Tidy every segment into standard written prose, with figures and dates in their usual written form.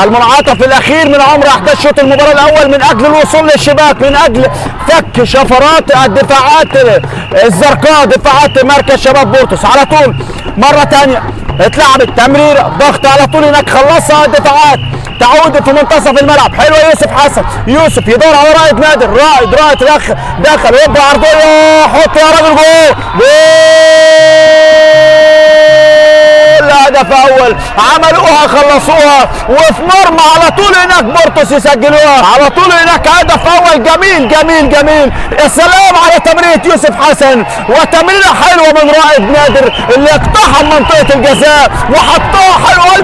المنعطف الاخير من عمر احداث شوط المباراة الاول من اجل الوصول للشباك، من اجل فك شفرات الدفاعات الزرقاء، دفاعات مركز شباب بورتوس. على طول مرة ثانية اتلعبت تمرير، ضغط على طول هناك، خلصها الدفاعات، تعود في منتصف الملعب. حلوة يوسف حسن، يوسف يدور على رائد نادر، رائد دخل هوبا عرضية، حط يا راجل جول، جول، هدف اول، عملوها خلصوها وفي مرمى على طول هناك بورتوس يسجلوها على طول هناك. هدف اول جميل جميل جميل، يا سلام على تمريره يوسف حسن وتمريره حلوة من رائد نادر اللي اقتحم منطقة الجزاء وحطها حلوة.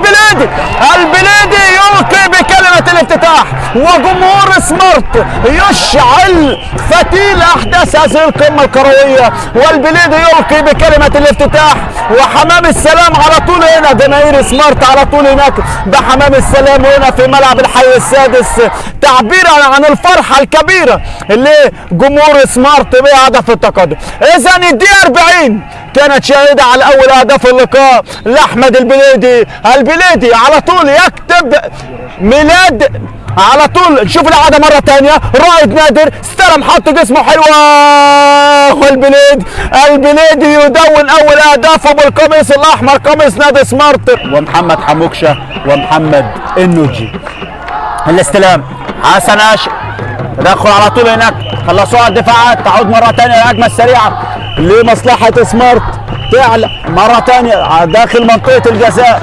البليدي يلقي بكلمه الافتتاح، وجمهور سمارت يشعل فتيل احداث هذه القمه الكروية، والبليدي يلقي بكلمه الافتتاح. وحمام السلام على طول هنا، جماهير سمارت على طول هناك بحمام السلام هنا في ملعب الحي السادس، تعبيرا عن الفرحة الكبيرة اللي جمهور سمارت بهدف التقدم. اذا الدقيقة 40 كانت شاهده على اول اهداف اللقاء لاحمد البليدي. البليدي على طول يكتب ميلاد على طول. نشوف العادة مرة ثانية، رائد نادر استلم حط جسمه حلوة، والبليدي يدون اول اهدافه بالقميص الاحمر، قميص نادي سمارت. ومحمد حموكشه ومحمد النوجي. الاستلام حسن هاشم، تدخل على طول هناك، خلصوها الدفاعات، تعود مرة ثانية الهجمة السريعة لمصلحة سمارت، تعلى مرة ثانية داخل منطقة الجزاء،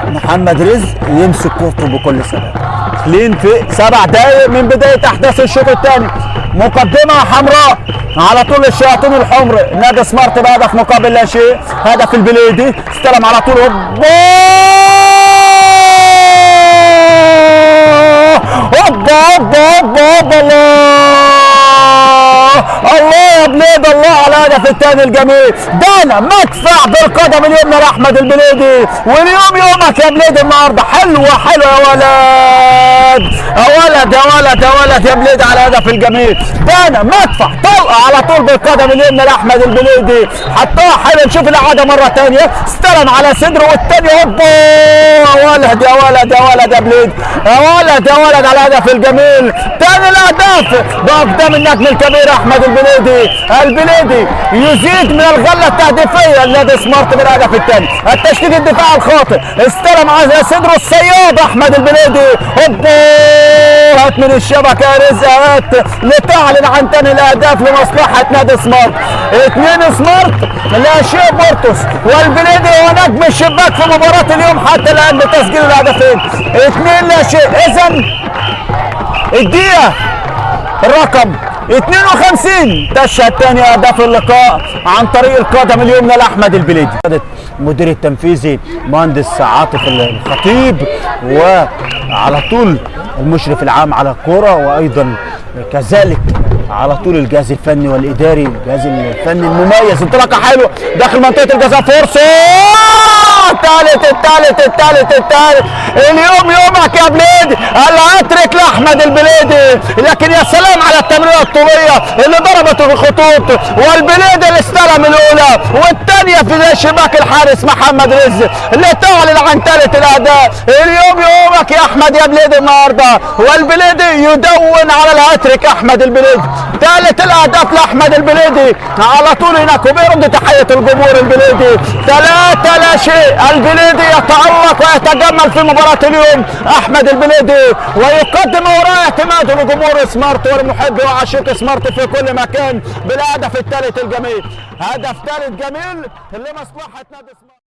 محمد رزق يمسك كورته بكل سلام. داخلين في 7 دقائق من بداية احداث الشوط الثاني، مقدمه حمراء على طول الشياطين الحمر، نادي سمارت بهدف مقابل لا شيء. هدف البليدي، استلم على طول، هوبا هوبا هوبا هوبا، الله الله يا بليد، الله على الهدف الثاني الجميل. دانا مدفع بالقدم اليمنى لاحمد البليدي، واليوم يومك يا بليد النهارده. حلوة حلوة يا ولد يا ولد يا ولد يا ولد يا بليد على الهدف الجميل. دانا مدفع طلقه على طول بالقدم اليمنى لاحمد البليدي، حطها حلوة. نشوف الاعادة مرة ثانية، استلم على صدره والثاني، هوبا يا ولد يا ولد يا ولد يا بليد يا ولد يا ولد على الهدف الجميل. ثاني الاهداف باقدام النجم الكبير احمد البليدي. البليدي يزيد من الغلة التهديفيه لنادي سمارت بالهدف الثاني. التشديد الدفاع الخاطئ، استلم على صدره الصياد احمد البليدي، هوبا هات من الشبكة يا رزق، هات لتعلن عن ثاني الاهداف لمصلحة نادي سمارت. 2 سمارت لا شيء بورتوس، والبليدي هو نجم الشباك في مباراة اليوم حتى الان بتسجيل الهدفين. 2 لا شيء. اذا الدقيقة الرقم 52 تشهد ثاني اهداف اللقاء عن طريق القدم اليمنى لاحمد البليدي. المدير التنفيذي مهندس عاطف الخطيب، وعلى طول المشرف العام على الكورة، وايضا كذلك على طول الجهاز الفني والاداري، الجهاز الفني المميز. انطلاقة حلوة داخل منطقة الجزاء، فرصة الثالث الثالث الثالث الثالث. اليوم يومك يا بليدي، الهاتريك لاحمد البليدي. لكن يا سلام على التمريره الطوليه اللي ضربت الخطوط، والبليدي اللي استلم الاولى والثانية في شباك الحارس محمد رزق لتعلن عن ثالث الاداء. اليوم يومك يا احمد يا بليدي النهارده، والبليدي يدون على الهاتريك احمد البليدي. ثالث الاهداف لاحمد البليدي على طول هناك، وبيرد تحية الجمهور البليدي. 3 لا شيء. البليدي يتألق ويتجمل في مباراة اليوم احمد البليدي، ويقدم وراء اعتماده لجمهور سمارت ولمحبي وعشيق سمارت في كل مكان بالهدف الثالث الجميل. هدف ثالث جميل لمصلحة نادي سمارت.